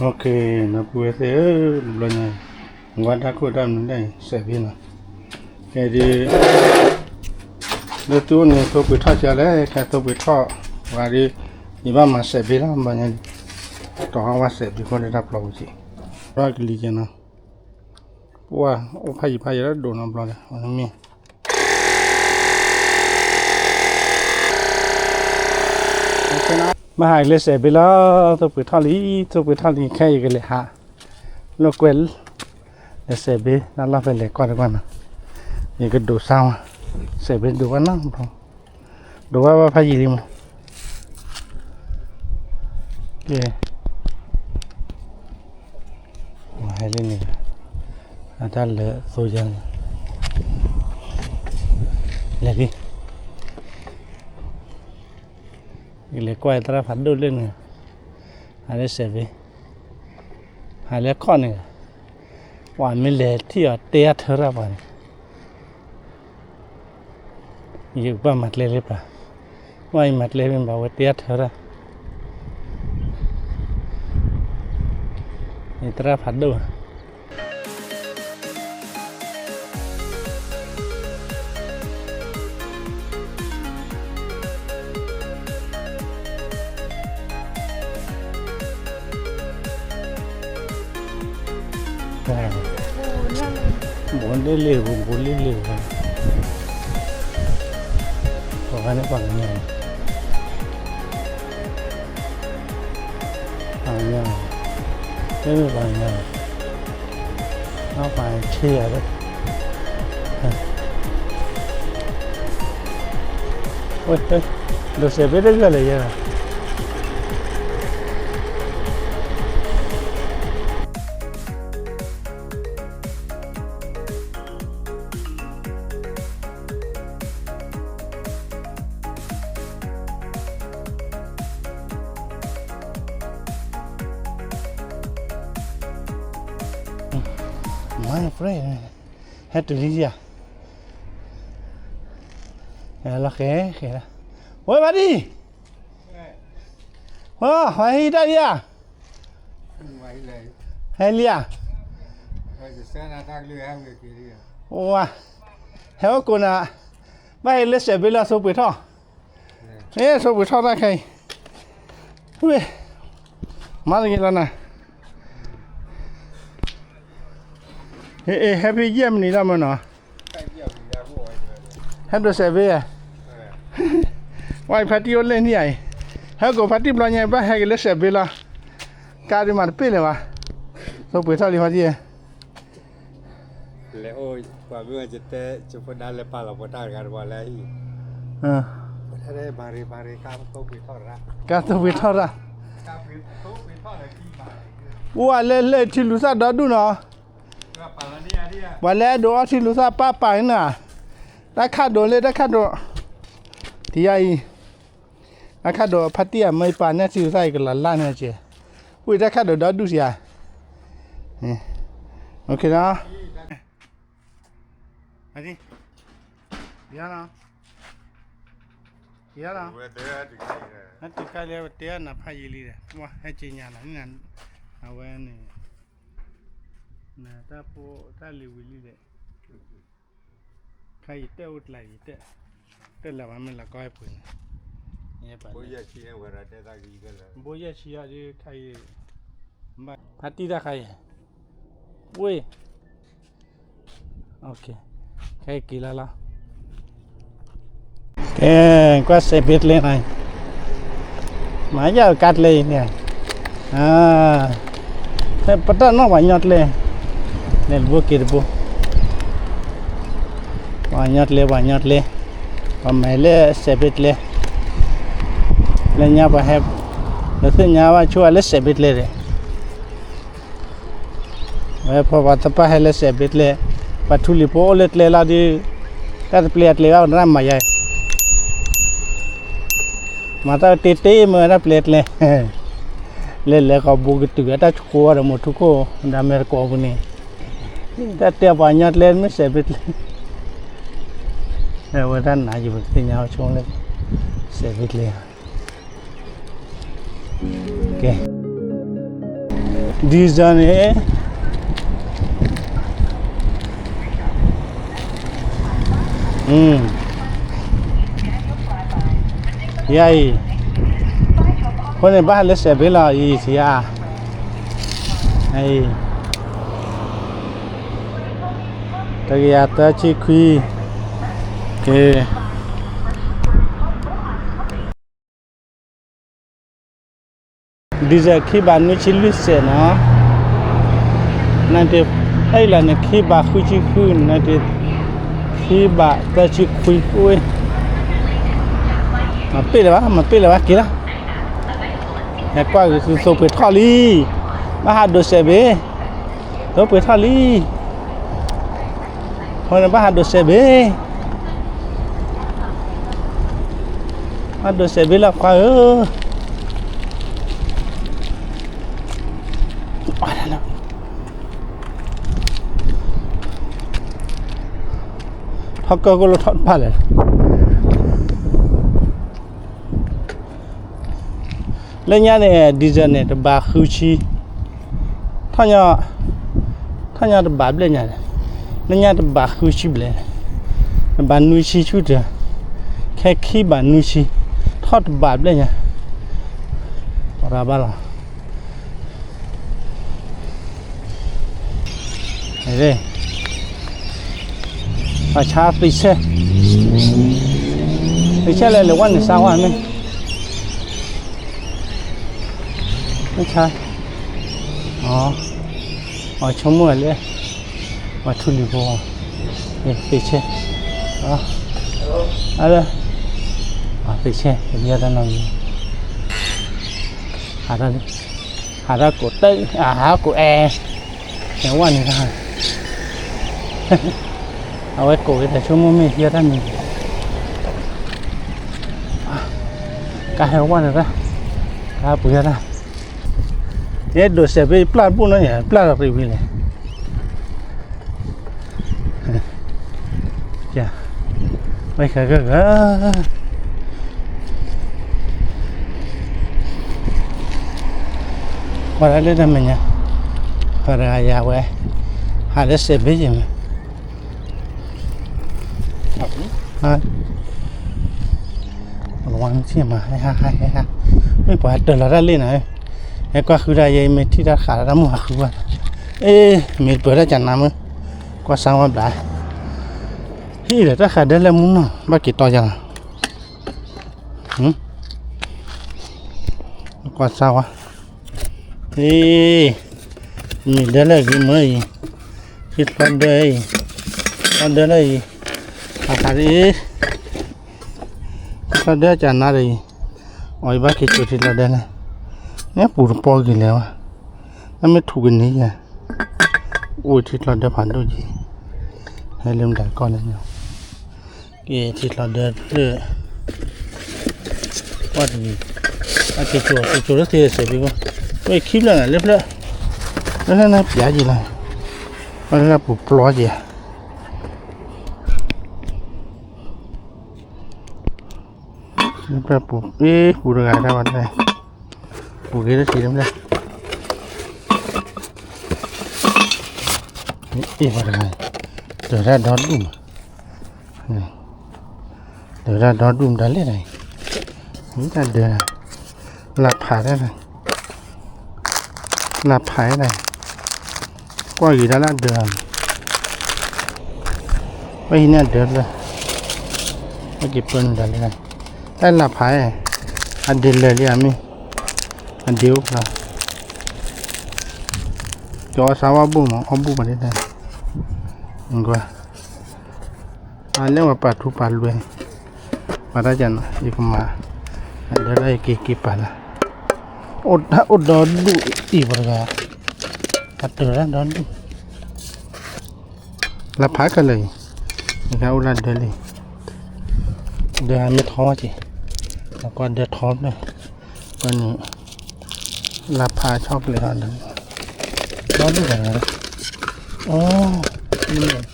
Okay, ဒီပုၢ်ဝဲၢ်သ့ၣ်ဧၢ, တဘျီညါ ဝါတၢ်ခိၣ်တၢ်မနုၤဒၣ်အံၤ စဲးဘ့လီၤ. ကဲဒ် လၢသုအိၣ်န့ၣ် သိပှ့ၤထီၣ်ကလဲၣ်, ခဲသိပှ့ၤထီၣ်ဝဲဒီး ယဘၣ်မၤစဲးဘ့လီၤ တဘျီညါန့ၣ်, တီၤဟီၣ်ဝဲစဲးဘ့ခိၣ်န့ၣ်တၢ်ပျီပူၤက့ၤ, ဘၣ်ကလံၤကဲနီၤ, ပှၢ်အိၣ်ဖးယံၤဖးယံၤလၢဒိၣ်နီတဘျီဒီး အဝဲမ့ၢ် မ့ၢ်ဟးက့ၤလၢစဲးဘ့လီၤ, သိပှ့ၤထီၣ်လံ, သိပှ့ၤထီၣ်လံ ခဲအံၤကလဲၤဟး, လိာ်ကွဲ လၢစဲးဘ့ တၢ်လီၢ်ဖဲလဲၤကွၢ်တကွၢ်နီၤ, ယကဒိးစါဝဲ, စဲးဘ့ဒိးဝဲနီၤ, ဒိးဝဲဘၣ်ဖးယံၤလံမး, ကဲ ဝဲဟဲလံန့ၣ်, အတၢ်လၢသိယါန့ၣ်, လဲၤလံ ယလဲၤကွၢ်သရၣ်ဖးဒိၣ်လၢန့ၣ်, ဟးလၢစဲးဘ့, ဟးလၢခီၣ်န့ၣ်, ပှၤမ့ၢ်လဲၤထံၣ်အီၤတဲအါထၢရၣ်ပှၤန့ၣ်, ယကဘၣ်မၤကျဲလၢပှၤ, ဘၣ်ယမၤကျဲမ့ၢ်ဘၣ်ဝဲတဲအါထၢရၣ်, ယသရၣ်ဖးဒိၣ် ဘူးလ့လ့ဘူး ဘူးလ့လ့ဘူး, ပှၤကညီ, ပှၤကညီ, ပှၤကညီ, ပှၤဆ့ယၤ, ဒိးစဲးဘ့တဂၤလဲၣ်ယဲ My friend, ဟဲတုၤလံယၤ, လီၤဃဲဃဲလီၤ, ဝဲဘၣ်ဒံ, ဝဲဟံးတၢ်ဒံဧါ, ဟဲလံဧါ, ဝဲ, ဟဲအိၣ်ကိးနၤ, ဘၣ်ဟဲလၢစဲးဘ့လၢအသိပှ့ၤထီၣ်, မ့ၢ်သိပှ့ၤထီၣ်တၢ်ခဲအံၤ, ဝ့ၢ်, မၤတဂ့ၤလီၤနၤ, ဟဲဖဲယဲၢ်မံးနံး လီၤမၢ်နီၤ, ဟဲဒိးစဲးဘ့, ဝဲဖါတံၢ်အိၣ်လဲၣ်နံၣ်အံၤ, ဟဲကိးဖါတံၢ်ဘျီညါ ဘၣ်ဟဲက့ၤလၢစဲးဘ့လီၤ, ကါဒုးမၤတပ့ၢ်လၢၤဘၣ်, သိပှ့ၤထီၣ်လံဖါတံၢ်ဧၢ လဲၤအိၣ်, ပှၤမ့ၢ်ဝဲယတဲ ယဖိဒါလဲၤပာ်လီၤပှၤတၢ်တဂၤတဘၣ်လၢဟံၣ်, ပှၤတၢ်မၤရ့မၤရ့ ကါသိပှ့ၤထီၣ်ရၣ်, ကါသိပှ့ၤထီၣ်ရၣ်, အိၣ်ဝဲလၢလၢထံလူၤသၣ်ဒီဒူၣ်နီၤ, ပှၤလၢအဒိးအီထံလူၤသၣ်ပၢ်ပၢ်န့ၣ်နီၤ, တၢ်ခးဒိးလၢတၢ်ခးဒိး, တယါအံၤ, တၢ်ခးဒိးဖါတံၢ်အမၢယပာ်န့ၢ်ထံလူၤသၣ်အံၤကလီၤလၢ်န့ၣ်ကဲ, ဝံၤတၢ်ခးဒိးဒီဒူၣ်စံးဧါ, လီၤ, လီၤ, ဟဲတုၤခါလၢဝဲတဲနၤဖးယံာ်လံဒီး ဟဲက့ၤညါလီၤ, အဝဲန့ၣ်, နတၢ်ဖိတၢ်လံၤဝံၤလံဒီး ခါအံၤတဲအိၣ်တလးအံၤတဲ, တဲလၢၤဘၣ်မ့ၢ်လၢကီၢ်ဟဲပှ့ၤန့ၣ်, ဘိယဲၢ်ဆံအီၤဒ်ခါအံၤ, ဘၣ်ဖါတံၢ်တၢ်ခါအံၤ, ဝ့ၢ်, ခဲအံၤက့ၤလီၤလီၤ, ကဲ, ကွၢ်စဲးဘ့ကျဲန့ၣ်, မၤယၤကါကျဲအံၤန့ၣ်, ပတၢ်နီၣ်ပှၤညီကျဲ, လဲၤတဘိက့ၤတဘိ, ပှၤညီကျဲ ပှၤညီကျဲ, ပှၤမၤလၢစဲးဘ့ကျဲ, လၢညါပှၤဟဲ, လၢသ့ၣ်ညါဘၣ်ဆိဝဲလၢစဲးဘ့ကျဲဒီး ဝဲဖီပှၤသပၢ်ဟဲလၢစဲးဘ့ကျဲ, ပှၤထူလံၤဖိအိၣ်လၢကျဲလီၤဒုး, တၢ်တပျဲအကျဲဘၣ် ပနၢ်မၤယၤ, မၤတၢ်တ့တ့မ့ၢ်ဝဲတၢ်ပျဲကျဲ, လဲၤလဲၤဃီၤဘူးကတုၤအတၢ်ဆိဝဲဒီးမိၢ်ထူခိၣ် ဒီးအမဲရကီၢ်ပူၤန့ၣ်, တၢ်တဲပှၤညီကျဲမ့ၢ်စဲးဘ့ကျဲ, အဝဲတၢ်နာ်ယပသ့ၣ်ညါဆိလၢ စဲးဘ့ကျဲ ကဲ, ဒံၣ်စၢၣ်န့ၣ်, ယၤအံၤ, အဃိန့ၣ် ဘၣ်ဟးလၢစဲးဘ့ၣ်လီၤအံၤ ယၤ, အံၤ, တကယၤသၢဆံခွံ, က့ ဒံၣ်စၢၣ်ခံဘးနွံဆံလွံၢ်စဲးနီၤ, နတဟဲအံၤလီၤန့ၣ် ခံဘးဃုဆံဃု, နတ ခံဘးသၢဆံခွံအိၣ်, မၤပ့ၢ်လၢၤဘၣ် မၤပ့ၢ်လၢၤဘၣ်က့ၤလီၤ, ဟဲကွၢ်ဂ့ၤသုသိပှ့ၤထီၣ်လံ, ဘၣ်ဟးဒိးစဲးဘ့ၣ်, သိပှ့ၤထီၣ်လံ အဃိန့ၣ် ဘၣ်ဟးဒိးစဲးဘ့ၣ်, ဘၣ်ဒိးစဲးဘ့ၣ်လီၤခွါဧၢ, ထီၣ်ကၢၢ်ကလိထီၣ်တဖၣ်လဲၣ်. လၢညါန့ၣ် ဒံၣ်စၢၣ်န့ၣ် တဘးဃုဆံ, ထီၣ်ညီ, ထီၣ်ညီတဘးဘျဲၣ်ညါ, လၢညါတဘးဃုဆံဘျဲၣ်, တဘးနွံဆံဆူၣ်တၢၢ်, ခဲခံဘးနွံဆံ, ထီၣ်တဘးဘျဲၣ်ညါ, ရၤဘၣ်လီၤ. ပှၤဆါသ့ဆဲ, သ့ဆဲလဲၣ်လဲၣ်ဝဲန့ၣ်စါဝဲမ့ၢ်, မ့ၢ်ဆါ, အီၤဆိကမိၣ်ဝဲလၢ, ပှၤထူလံၤဖိ, သ့ဆဲ, အ, သ့ဆဲ, ပယီၤတၢ်နီၢ်ဂံၢ်, ဟးထီၣ်, ဟးထီၣ်ကိးတၢ်, ဟးထီၣ်ကိးအဲ, ဟဲဝဲန့ၣ်တၢ်, အဝဲကိးက့ၤတၢ်ဆိကမိၣ်မ့ၢ်ယီၤတၢ်န့ၣ်, ကဟဲဝဲန့ၣ်တၢ်, ကပှ့ၤယီၤတၢ်, ယဲဒိးစဲးဖဲပျၢ်တဘူၣ်နီၤ ပျၢ်တရံးဝံၤလဲၣ်. ဝဲဃဲဂၤဂၤ, ပှၤလၢလၢတၢ်မဲာ်ညါ, ပှၤတဂၤယၤဝဲ, ဟးလၢစဲးဘ့ၣ်ယဲၢ်မး, မ့ၢ်ပှၤတၢၢ်လီၤတၢ်လ့ၣ်နၤ, ဟဲကွၢ်ဃုတၢ်ယဲ မ့ၢ်ထံၣ်တၢ်ဃးလၢတၢ်မုၢ်ဟးဃုဘၣ်, အ့ မ့ၢ်တပၢၤတၢ်ကနါမုၢ်, ကွၢ်စါဝါဘျါ, ဟံၣ်ဒီးတၢ်ဃးဒၢလၢမုၢ်နီၢ် ဘၣ်က့ၤတီယၤလီၤ, ကွၢ်စါဝါ, အ့ မ့ၢ်ဒၢလၢအဂ့ၤမၢအံၤ, ဟံၣ်ချီဒၢအံၤ, ချီဒၢလၢအံၤ, အခါဒ်အံၤ, ချီဒၢကနါဒီးအံၤ, အီၤအံၤဘၣ်က့ၤကၠိထံချီဒၢန့ၣ်, န့ၣ်ပူၤတပီၢ်ဂ့ၤလဲၣ်ဝဲ, နမ့ၢ်ထူၣ်ကန့ၢ်ယၤ, အိၣ်ထံချီဒၢဖးဒိၣ်က့ၤ, ဟဲလၢမတၤကီၢ်လဲၣ်, က့ၤထံချီဒၢလၢ ကွၢ်တဂ့ၤ, အက့ၤကၠိ က့ၤကၠိလၢသ့စဲးဘ့ၣ်ဘၣ်, ဝဲခံဖျၢၣ်နၤလၢဖျၢၣ်, လၢဖျၢၣ်နပျးက့ၤလီၤ, ဝဲလၢပူၤပျီက့ၤ, လၢဖျၢၣ်ပူၤ အ့ ပူၤတဂၤတၢ်ဝဲတၢ်, ပူၤဂ့ၤတၢ်ဆံးလၢဖျၢၣ်, အ့ ပှၤတဂၤ, တၢၤတၢ်ဒီဒူၣ်မး တၢၤတၢ်ဒီဒူၣ်မတၤလဲၣ်တၢ်အံၤ, မ့ၢ်တၢ်ဒၢး, လၢဖးတၢ်, လၢဖးတၢ်, ကွၢ်ဂ့ၤတၢ်လၢအဒၢး, ဝဲဟံးန့ၢ်အဒၢးဖျၢၣ်, ဝဲက့ၤပၢနုာ်တၢ်လၢ, တၢ်လၢဖး, အဒၢးလၢာ်လံဧါမ့ၢ်, အဒၢးအိၣ်ဖျါ, ကၠီအီၣ်စါဝါဘူၣ်မး အီၣ်ဘူၣ်ပှၤဒ်တၢ်, ကွၢ် အလဲၤဝဲပာ်ထူပာ်လွဲ, ပာ်တၢ်ကနၤ ယကမၤ, အဒၢးလၢယက့ၤက့ၤပာ်လၢ, အိၣ်ဒီဒူၣ်အံၤပှၤတဂၤ, အတၢၤတၢ်ဒီဒူၣ်, လၢဖးခဲလၢာ်အံၤ, ယကအိၣ်လၢဒၢးလံ, ဒၢးမ့ၢ်ထီဝဲက့ၤ, ကွၢ်ဒၢးထီဖျၢၣ်, ကွၢ်န့ၣ် လၢဖးဆီကျဲၤထီၣ်ဒီး, ဒီဒူၣ်တဂၤ, အိ အ့ၣ်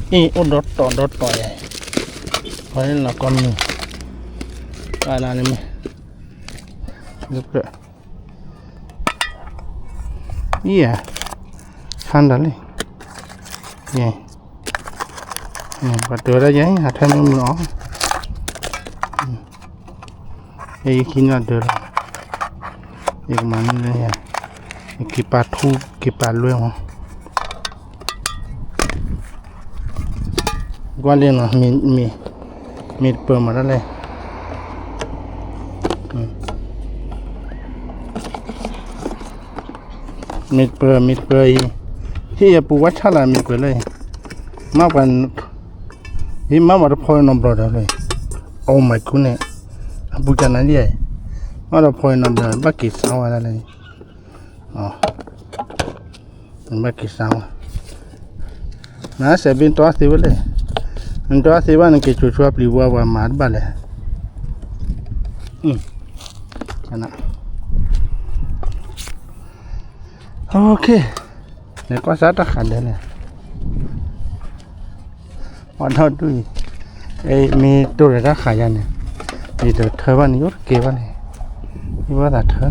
အိၣ်ဒီတီၤဒီတီၤယဲ, ပှၤလၢလီၤကီမုၢ်, ပှၤလၢန့ၣ်မ့ၢ်, လၢဖျၢၣ်, ယဲ, ဆါဒၣ်လံ, ယဲ, ပှၤတၢၤဝဲဒၣ်ယဲ အထၢမ့ၢ်မုာ်အီၤ, ယဲယခံန့ၣ်ဒၢးလီၤ, ယကမၤန့ၢ်လၢယဲ, ယက့ၤပာ်ထူ က့ၤပာ်လွဲမး ကွၢ်လံနီၤ, မ့ၢ်တပၢၤမၤတၢ်လဲၣ်, မ့ၢ်တပၢၤ မ့ၢ်တပၢၤအံၤ, ဟ့ၣ်ယပူၤဝဲဆၣ်လၢမ့ၢ်ပၢၤလၢ, မ့ၢ်ပှၤ, ဟ့ၣ်မ့ၢ်ပှၤတဖီနီတဘျီဒီးလၢ, Oh my goodness, အပူၤကနၤဒ်အံၤ, မ့ၢ်တဖီနီတဘျီ ဘၣ်က့ၤစါဝဲဒၣ်လၢ ဘၣ်က့ၤစါဝဲ, နစဲးဘ့ၣ် နတအီသ့ဝဲလဲၣ်, နတအီသ့ဘၣ် နက့ၤစိာ်ဆူအပျံၤပူၤ ပှၤမၤတဘၣ်လဲၣ်, OK, နကွၢ်စၢ်တၢ်ဃးဒၢးလဲၣ် ပှၤထီၣ်ဒူၣ်အံၤ, မ့ၢ်တိၢ်ဒီးတၢ်ဃးယၤန့ၣ်, ယတထၢဘၣ်န့ၣ် ယအိၣ်တကဲဘၣ်န့ၣ်, ယဘၣ်သးထၢ,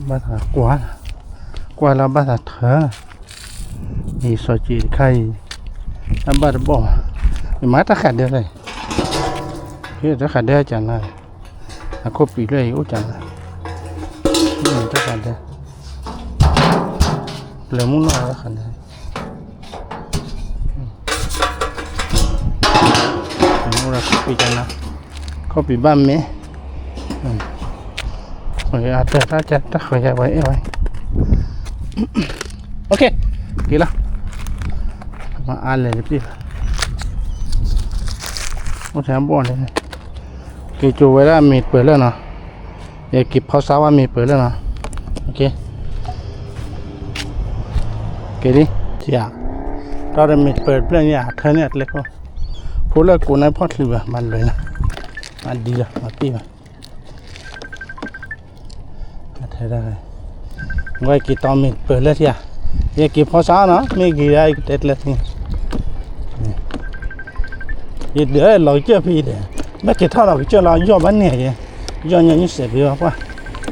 ဘၣ်သးကွၢ်, ကွၢ်လၢဘၣ်သးထၢ, ယစီၤက့ၤတခါအံၤ, အဘၣ်တဘီၣ်, ယမၤတၢ်ဃးဒၢးလဲၣ်, ယတၢ်ဃးဒၢးကနၤ, အခိၣ်ပံၤလၢယအိၣ်ကနၤ, တၢ်ဃးဒၢး, ပျဲၤမုၢ်နီၢ်တၢ်ဃးဒၢး အိၣ်ဒီးခီၣ်ပံၤကနၤ, ခီၣ်ပံၤဘၣ်မ့ၢ်, အတၢ်တၢ်ဃီၤယၤပှၤအဲၣ်ဝဲ, OK, က့ၤလီၤ, မၤအါလဲၣ်တပ့ၢ်ဘၣ်, အိၣ်ထဲဘီၣ်န့ၣ်, က့ၤကၠိဝဲဒၣ်မ့ၢ်ပၢၤလၢနီၤ, ယက့ၤဖီစါဝဲမ့ၢ်ပၢၤလၢနီၤ, က့ၤလံ, တၢ်တမ့ၢ်ပၢၤတဖျၢၣ်န့ၣ် အထၢန့ၢ်အကျဲခိၣ်, ဖိလၢကိးနါဖီၣ်ချုးဘၣ် မၤလွဲၤလီၤ, မၤဒံလီၤ မၤပ့ၢ်ဘၣ်, ထဲဒၣ်, ဝဲက့ၤတီမ့ၢ်ပၢၤလၢထံဧါ, ယက့ၤဖီစါနီၤ မ့ၢ်ဂ့ၤဒၣ်ယကတဲကျဲသ့, ယဒၢးလီၤကစၢၢ်ဖဲအံၤဒီး, ဘၣ်က့ၤထီၣ်လီၤကစၢၢ်လီၤ ယီၢ်ဘၣ်န့ၢ်ယဲ, ယီၢ်ညါညိစဲးဘ့ၣ်ဘၣ်ပှၢ်,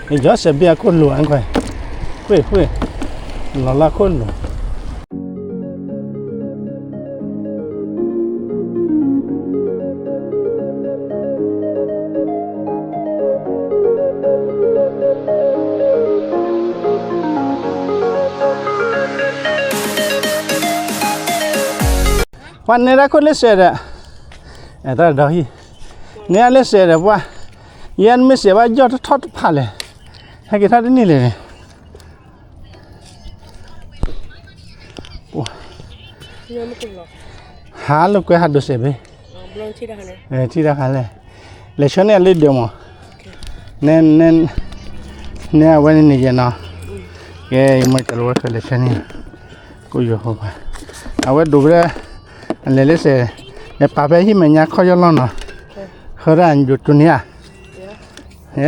ယယီၢ်စဲးဘ့ၣ်အခိၣ်လိၤအါကွၢ်, ဃ့ၢ်ဃ့ၢ်, လီၤလၢခိၣ်လိၤ ပှၤနဲဒၣ်ခိၣ်လၢစဲးဒီး, တၢ်ဒီးဟံၣ်, နဲဒၣ်လၢစဲးဒီးပှၢ်, ယဲနမ့ၢ်စဲးဘၣ်ယီၢ်ထီၣ်ထီၣ်တဖၣ်လဲၣ်, ဟဲက့ၤထီၣ်တန့ၢ်လဲၣ်န့ၣ် ဟါလၢကွဲးဟးဒိးစဲးဘ့ၣ်, ထံၣ်တၢ်ဃါလဲၣ်, လဲၤဆၢန့ၢ်အလၢဒၢးမး, နဲအဝဲန့ၣ်န့ၣ်ယဲနီၤ, ကဲ ယမ့ၢ်ကလီဝဲခဲလဲၤဆၢန့ၢ်, ကိးယိၤဟိပှၤ, အဝဲဒိးဝဲဒၣ်, အလဲၤလၢစဲး, လဲၤပာ်ဖဲဟံၣ်မဲာ်ညါခီၣ်ယီၢ်လီၢ်နီၤ, ဟၢဒၣ်ယိၤတိၢ်န့ၣ်ဧါ, ဟဲ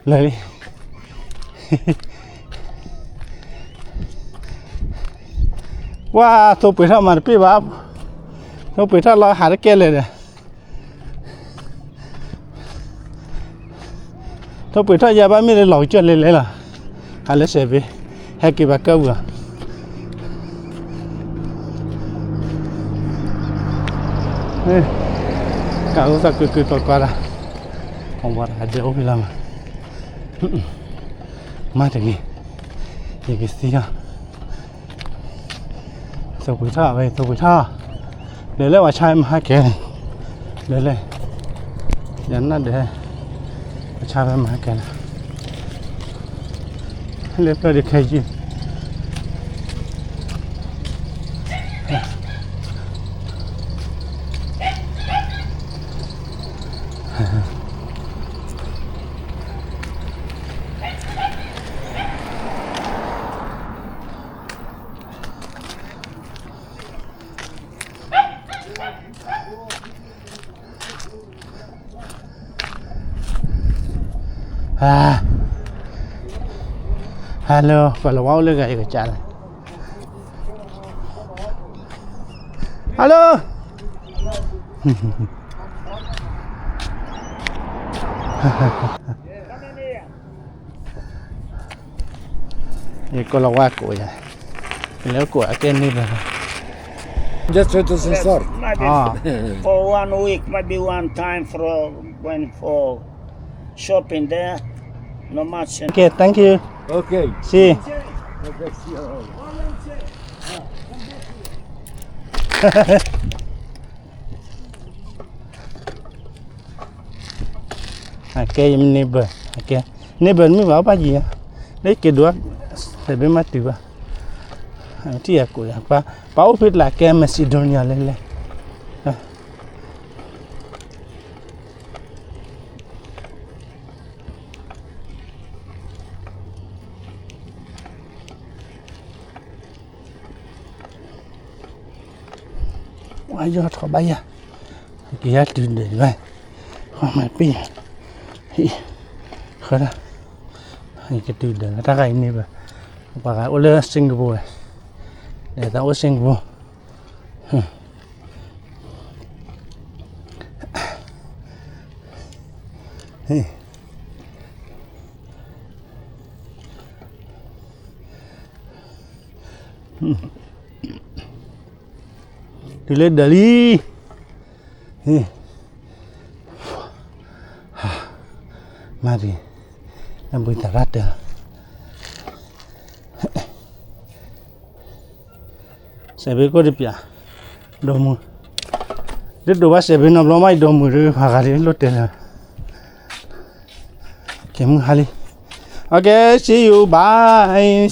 လၢာ်လံ, ပှၤသိပှ့ၤထီၣ်မၤတပ့ၢ်ဘၣ်, သိပှ့ၤထီၣ်လီၤဟးတကဲလၢာ်ဒီး, သိပှ့ၤထီၣ်ယၤဘၣ်မ့ၢ်လၢလီၤကစၢၢ်လဲၤလဲၤလီၤ, ဟးလၢစဲးဘ့ၣ်, ဟဲက့ၤဘၣ်ကၢၢ်ပူၤလီၤ ကးအိၣ်သးကုကုကွၢ်ကွၢ်ဒၣ်, အဝဲဒၣ်ဒဲအိၣ်ဖဲလီၤမး, မၤတဂ့ၤ, ယကသံလီၤ, သိပှ့ၤထီၣ်ဝဲ သိပှ့ၤထီၣ်, လဲၤလၢပှၤဆါမၤဟဲကဲန့ၣ်, လဲၤလဲၤ, ယနၢ်ဒဲး, ပှၤဆါဖဲမၤဟဲကဲန့ၣ်, လၢဖျၢၣ်ဒုးခဲယုၢ် Hello, ပှၤလၢဝါအိၣ်လၢဂၤအံၤကစးလဲၣ်, Hello. ယကိးလီၤဝါကိးယၤ, ယလဲၤကိးအကဲန့ၢ်ဘၣ်, just to sensor. Maybe for one week, maybe one time for when for shopping there. Not much. Okay, thank you. Okay. See. Okay, neighbor. Okay, neighbor မ့ၢ်ဘၣ်အီၣ်ဘၣ်ယံၤ, လၢက့ၤဒိး, တဘ့ၣ်မးတုၤဘၣ်, ထံၣ်ယၤကိးယၤ, ပှၤအိၣ်ဖဲတလးကဲ Macedonia လဲၣ်လဲၣ်. ဝါယီၤထီၣ်ဘၣ်ယၤ, ကယၤတုၤဒၢးဘၣ်, မၤပ့ၢ်, ဃၢဒၣ်, ကတုၤဒၢးလၢတၢ်ဂၤအံၤန့ၣ်ဘၣ်, ပှၤဂၤအိၣ်လၢ Singapore ဝဲ, လဲၤသးအိၣ် Singapore. တုၤလၢဒၢးလံ, မၤဒံး, နဘှံးသးရၣ်တၢၢ် စဲးဘ့ၣ်ကိၣ်တပျး, ဒီမုၢ်, ဒ်ဒိးဘၣ်စဲးဘ့ၣ်နီတဘျီမး ယဒီမုၢ်ဒ်ဖးဂၤဒ်လိၣ်တဲလၢာ်, ကဲမုၢ်ဟါလံ, okay, see you, bye.